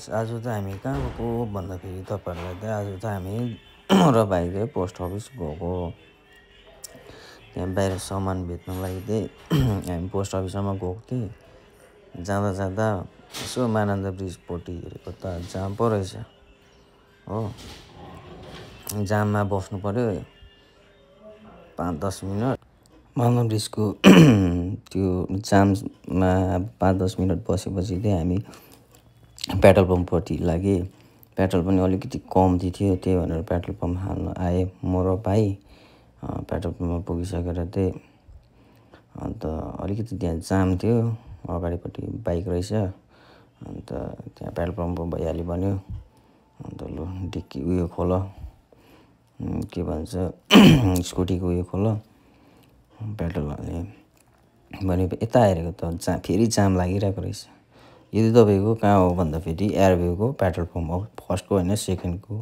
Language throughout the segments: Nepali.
गाइस आज चाहिँ हामी कहाँ गएको भन्दाखेरि तपाईँहरूलाई चाहिँ आज चाहिँ हामी र भाइ चाहिँ पोस्ट अफिस गएको। त्यहाँ बाहिर सामान बेच्नको लागि चाहिँ हामी पोस्ट अफिससम्म गएको थिएँ। जाँदा जाँदा यसो मानन्द ब्रिजपट्टि हेरेको त जाम पो रहेछ हो। जाममा बस्नु पऱ्यो 5-10 मिनट। मानन्द ब्रिजको त्यो जाममा 5-10 मिनट बसेपछि चाहिँ हामी पेट्रोल पम्पपट्टि लागे। पेट्रोल पनि अलिकति कम्ती थियो, त्यही भनेर पेट्रोल पम्प हाल्न आएँ म र भाइ। पेट्रोल पम्पमा पुगिसकेर चाहिँ अन्त अलिकति त्यहाँ जाम थियो, अगाडिपट्टि बाइक रहेछ। अन्त त्यहाँ पेट्रोल पम्प भइहाल्यो भन्यो। अन्त लु डिक्की उयो खोल, के भन्छ स्कुटीको उयो खोल, पेट्रोल हाल्ने भने यता हेरेको त फेरि जाम लागिरहेको रहेछ। यो चाहिँ तपाईँको कहाँ हो भन्दाखेरि एयरभ्यूको पेट्रोल पम्प हो, फर्स्टको होइन सेकेन्डको।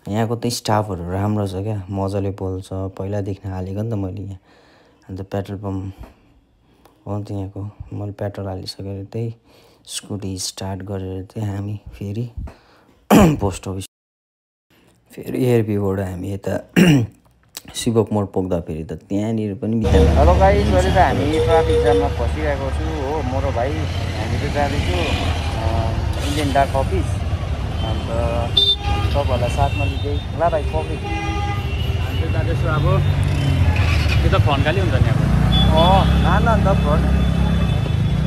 यहाँको चाहिँ स्टाफहरू राम्रो छ क्या, मजाले बोल्छ, पहिलादेखि हालेको नि त मैले यहाँ। अन्त पेट्रोल पम्प हो त्यहाँको। मैले पेट्रोल हालिसकेर चाहिँ स्कुटी स्टार्ट गरेर चाहिँ हामी फेरि पोस्ट अफिस, फेरि एयरभ्यूबाट हामी यता शिवक मोड पुग्दाखेरि त त्यहाँनिर पनि बिता। हेलो गाइस, अहिले त हामी ट्राफिक जाममा फसिरहेको छु हो म र भाइ। हामी चाहिँ जाँदैछु इन्डियन डाक अफिस। अन्त तपाईँहरूलाई साथमा लिँदै ल भाइ पक्रि हामी चाहिँ जाँदैछु। अब त्यो त फोन खालि हुन्छ नि अब मार्न अन्त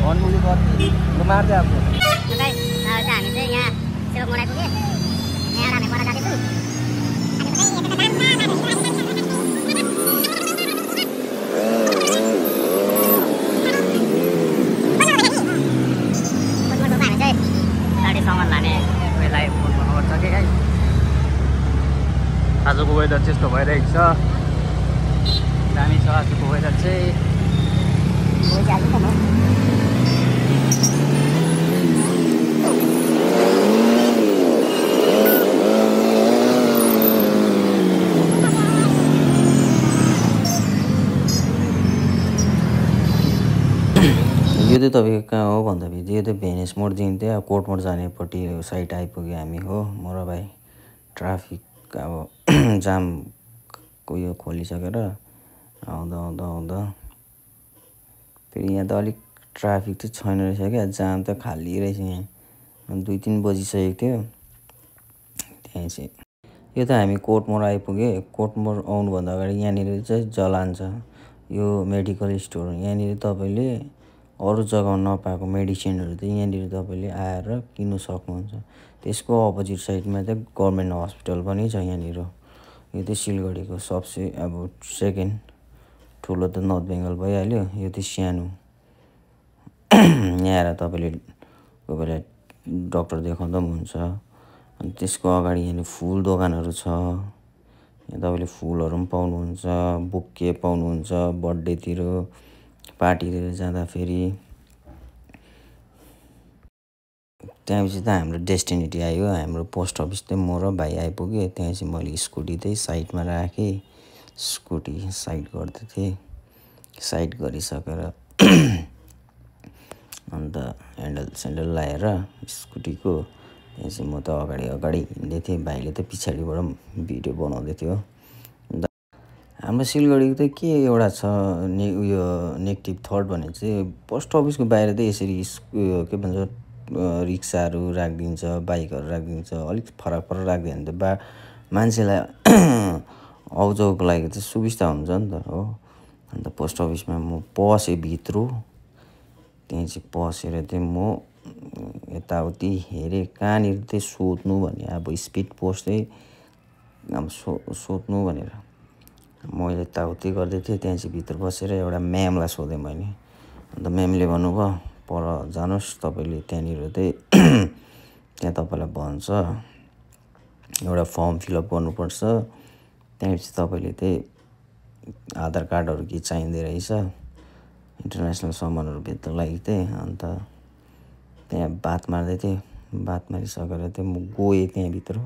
फोन मुली कति लु मार्दै अब। हामी चाहिँ यहाँ शिवक मोड आइपुग्यो। यहाँ हामी पर जाँदैछौँ। सामान लाने उयोलाई फोन गर्नुपर्छ कि गाइस। आजको वेदर त्यस्तो भइरहेको छ, दामी छ आजको वेदर चाहिँ। यो चाहिँ तपाईँको कहाँ हो भन्दाखेरि यो चाहिँ भेनिस मोडदेखि चाहिँ कोर्ट मोड जानेपट्टि साइड आइपुग्यो हामी हो म र भाइ। ट्राफिक अब जामको यो खोलिसकेर आउँदा आउँदा आउँदा फेरि यहाँ त अलिक ट्राफिक चाहिँ छैन रहेछ क्या, जाम त खाली रहेछ यहाँ। 2-3 बजिसकेको थियो त्यहाँ चाहिँ। यो त हामी कोर्ट मोड आइपुग्यो। कोर्ट मोड आउनुभन्दा अगाडि यहाँनिर चाहिँ जलान छ, यो मेडिकल स्टोर। यहाँनिर तपाईँले अरू जग्गामा नपाएको मेडिसिनहरू चाहिँ यहाँनिर तपाईँले आएर किन्नु सक्नुहुन्छ। त्यसको अपोजिट साइडमा चाहिँ गभर्मेन्ट हस्पिटल पनि छ यहाँनिर। यो चाहिँ सिलगढीको सबसे अब सेकेन्ड ठुलो त नर्थ बेङ्गल भइहाल्यो, यो चाहिँ सानो। यहाँ आएर तपाईँले कोही बेला डक्टर देखाउँदा पनि हुन्छ। अनि त्यसको अगाडि यहाँनिर फुल दोकानहरू छ, यहाँ तपाईँले फुलहरू पनि पाउनुहुन्छ, बुके पाउनुहुन्छ बर्थडेतिर पार्टीतिर जाँदाखेरि। त्यहाँपछि त हाम्रो डेस्टिनेटी आयो, हाम्रो पोस्ट अफिस चाहिँ म र भाइ आइपुग्यो। त्यहाँ चाहिँ मैले स्कुटी चाहिँ साइडमा राखेँ, स्कुटी साइड गर्दै थिएँ। साइड गरिसकेर अन्त ह्यान्डल लगाएर स्कुटीको त्यहाँ चाहिँ म त अगाडि हिँड्दै थिएँ, भाइले त पछाडिबाट भिडियो बनाउँदै थियो। हाम्रो सिलगढीको चाहिँ के एउटा छ उयो नेगेटिभ थट भने चाहिँ पोस्ट अफिसको बाहिर चाहिँ यसरी उयो के भन्छ रिक्साहरू राखिदिन्छ, बाइकहरू राखिदिन्छ। अलिक फरक राखिदियो भने त मान्छेलाई आउजाउको लागि चाहिँ सुविस्ता हुन्छ नि त हो। अन्त पोस्ट अफिसमा म पसेँ भित्र, त्यहाँ चाहिँ पसेर चाहिँ म यताउति हेरेँ कहाँनिर चाहिँ सोध्नु भने अब स्पिड पोस्ट चाहिँ अब सोध्नु भनेर मैले यताउति गर्दै थिएँ। त्यहाँ चाहिँ भित्र बसेर एउटा म्यामलाई सोधेँ मैले। अन्त म्यामले भन्नुभयो पर जानुहोस् तपाईँले त्यहाँनिर चाहिँ त्यहाँ तपाईँलाई भन्छ एउटा फर्म फिलअप गर्नुपर्छ, त्यहाँपछि तपाईँले चाहिँ आधार कार्डहरू के चाहिँदो रहेछ इन्टरनेसनल सामानहरू बेच्नको लागि चाहिँ। अन्त त्यहाँ बात मार्दै थिएँ, बात मारिसकेर चाहिँ म गएँ त्यहाँभित्र।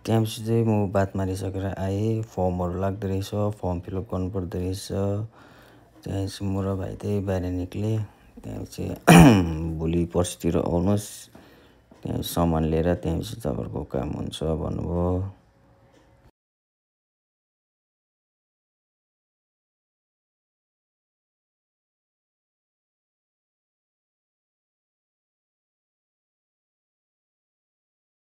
त्यहाँपछि चाहिँ म बात मारिसकेर आएँ, फर्महरू लाग्दो रहेछ, फर्म फिलअप गर्नुपर्दो रहेछ। त्यहाँ चाहिँ म र भाइ चाहिँ बाहिर निक्लेँ। त्यहाँपछि भोलि पर्सितिर आउनुहोस् त्यहाँ सामान लिएर त्यहाँपछि तपाईँहरूको काम हुन्छ भन्नुभयो।